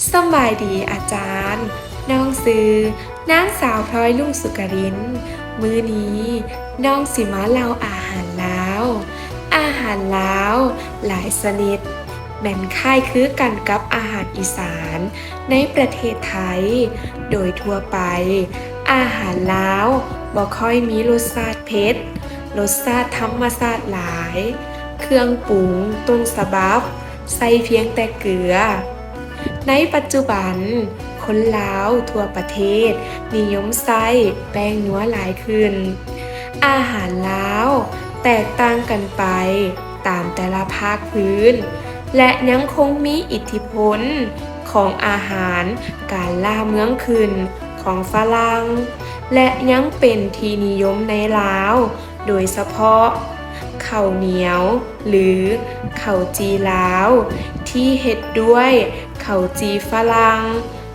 ສຳບາຍດີອາຈານ, ນ້ອງຊື່ນາງສາວ ພລອຍ ລຸງສຸກະລິນ. ມື້ນີ້ນ້ອງຊິມາເລົ່າອາຫານລາວ. ອາຫານລາວຫຼາຍຊະນິດແມ່ນຄ້າຍຄືກັນກັບອາຫານອີສານໃນປະເທດໄທ. ໂດຍທົ່ວໄປ, ອາຫານລາວບໍ່ຄ່ອຍມີລົດຊາດເຜັດ, ລົດຊາດທຳມະຊາດຫຼາຍ, ເຄື່ອງປຸງຕົ້ນສະບັບ ໃສ່ພຽງແຕ່ເກືອ. ໃນປັດຈຸບັນ, ຄົນລາວທົ່ວປະເທດນິຍົມໃຊ້ແປ້ງນົວຫຼາຍຂຶ້ນ. ອາຫານລາວແຕກຕ່າງກັນໄປຕາມແຕ່ລະພາກພື້ນ ແລະ ຍັງຄົງມີອິດທິພົນຂອງອາຫານການລ່າເມືອງຂຶ້ນຂອງຝຣັ່ງ ແລະ ຍັງເປັນທີ່ນິຍົມໃນລາວ ໂດຍສະເພາະເຂົ້າໜຽວ ຫຼື ເຂົ້າຈີ່ລາວ ທີ່ເຮັດດ້ວຍເຂົ້າຈີ່ຝຣັ່ງ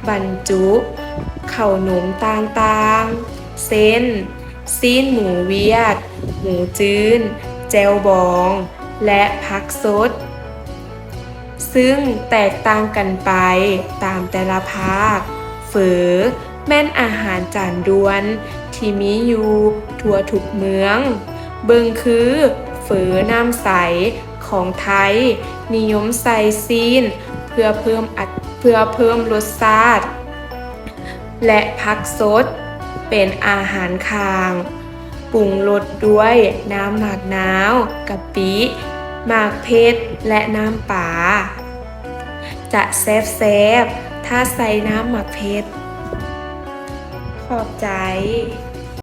ບັນຈຸເຂົ້າໜົມຕ່າງໆ ເຊັ່ນ ຊີ້ນໝູວຽດ, ໝູຈືນ, ແຈ່ວບອງ ແລະ ຜັກສົດ. ຊຶ່ງແຕກຕ່າງກັນໄປຕາມແຕ່ລະພາກ. ເຝີແມ່ນອາຫານຈານດ່ວນທີ່ມີຢູ່ທົ່ວທຸກເມືອງ, ເບິ່ງຄືເຝີນ້ຳໃສຂອງໄທ ນິຍົມໃສ່ຊີ້ນເພື່ອເພີ່ມອັດ ເພື່ອເພີ່ມລົດຊາດ ແລະ ຜັກສົດ ເປັນອາຫານຂ້າງ ປຸງລົດດ້ວຍນ້ຳໝາກນາວ, ກະປິ, ໝາກເຜັດ ແລະ ນ້ຳປາ. ຈະແຊບໆ ຖ້າໃສ່ນ້ຳໝາກເຜັດ. ຂອບໃຈ.